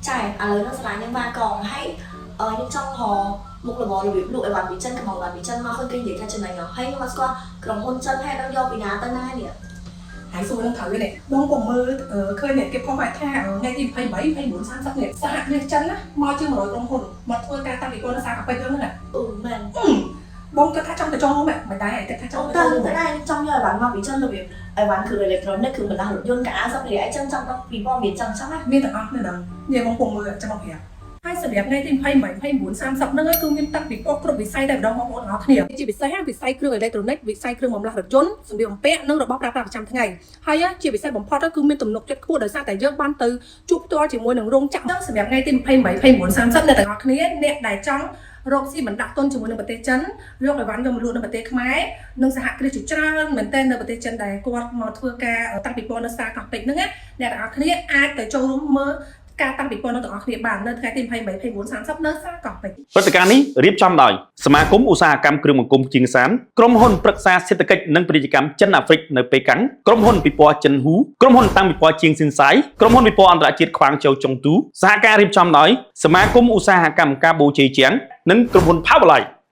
ចាឥឡូវហ្នឹងសាលាខ្ញុំវ៉ាកងហើយខ្ញុំចង់រកមុខរបររបៀបលក់អីវ៉ាន់ពីចិនកំងអីវ៉ាន់ពីចិនមកឃើញគេនិយាយថាចំណេញហ៎ហើយខ្ញុំមកស្គាល់ក្រុមហ៊ុនចិនហើយដល់យកពីណាទៅណានេះ ហើយសួរនឹងត្រូវនេះបងក៏មើលឃើញអ្នកគេផុសឲ្យថាថ្ងៃទី28 29 30នេះសហគ្រាសចិនណាមកជាង100ក្រុមហ៊ុនមកធ្វើការតាំងពីព័ន្ធសាកពេជ្រហ្នឹងណា អឺមែន បងគិតថាចង់ទៅចូលរួមមិនដែរគិតថាច ចង់ ង់ទៅ ទៅ ចូលរួម ទៅដែរចង់យកអីវ៉ាន់មកពីចិនរបៀបអីវ៉ាន់គ្រឿងអេឡិចត្រូនិកគ្រឿងបន្លាស់រថយន្តកៅអៅសម្ភារៈអីចឹងចង់ដឹងពីព័ត៌មានចឹងចឹងណា មានទាំងអស់នៅហ្នឹងនេះបងពងមើលចាំមកប្រាប់ហើយសម្រាប់ថ្ងៃទី28 29 30ហ្នឹងគឺមានតាំងពីពណ៌គ្រប់វិស័យតែម្ដងបងប្អូនទាំងអស់គ្នាជាពិសេសវិស័យគ្រឿងអេឡិចត្រូនិកវិស័យគ្រឿងបំលាស់រថយន្តសម្លៀកបំពាក់និងរបស់ប្រើប្រាស់ប្រចាំថ្ងៃហើយជាពិសេសបំផុតគឺមានទំនុកចិត្តខ្ពស់ដោយសារតែយើងបានទៅជួបផ្ទាល់ជាមួយនឹងរោងចក្រសម្រាប់ថ្ងៃទី28 29 30អ្នកទាំងអស់គ្នាអ្នកដែលចង់រកស៊ីបណ្ដាក់ទុនជាមួយនឹងប្រទេសចិនយកអីវ៉ាន់យកមកលក់នៅប្រទេសខ្មែរនិងសហគ្រាសជាច្រើនមែនទែននៅប្រទេសចិនដែលគាត់មកធ្វើការតាំងពិព័រណ៍នៅសាកោះពេជ្រហ្នឹងណាអ្នកទាំងអស់គ្នាអាចទៅចូលរួមមើលការតាំងពិព័រណ៍នៅទាំងអស់គ្នាបាននៅថ្ងៃទី28 29 30នៅសាកោះពេជ្រ ព្រឹត្តិការណ៍នេះរៀបចំដោយសមាគមឧស្សាហកម្មគ្រឿងបង្គុំជាងសានក្រុមហ៊ុនប្រឹក្សាសេដ្ឋកិច្ចនិងពាណិជ្ជកម្មចិនអាហ្វ្រិកនៅប៉េកាំងក្រុមហ៊ុនពិព័រណ៍ចិនហ៊ូក្រុមហ៊ុនតាំងពិព័រណ៍ជាងស៊ីនសាយក្រុមហ៊ុនពិព័រណ៍អន្តរជាតិខ្វាងជូចុងទូសហការរៀបចំដោយសមាគមឧស្សាហកម្មកាបូជេជាងនិងក្រុមហ៊ុន Powerlight។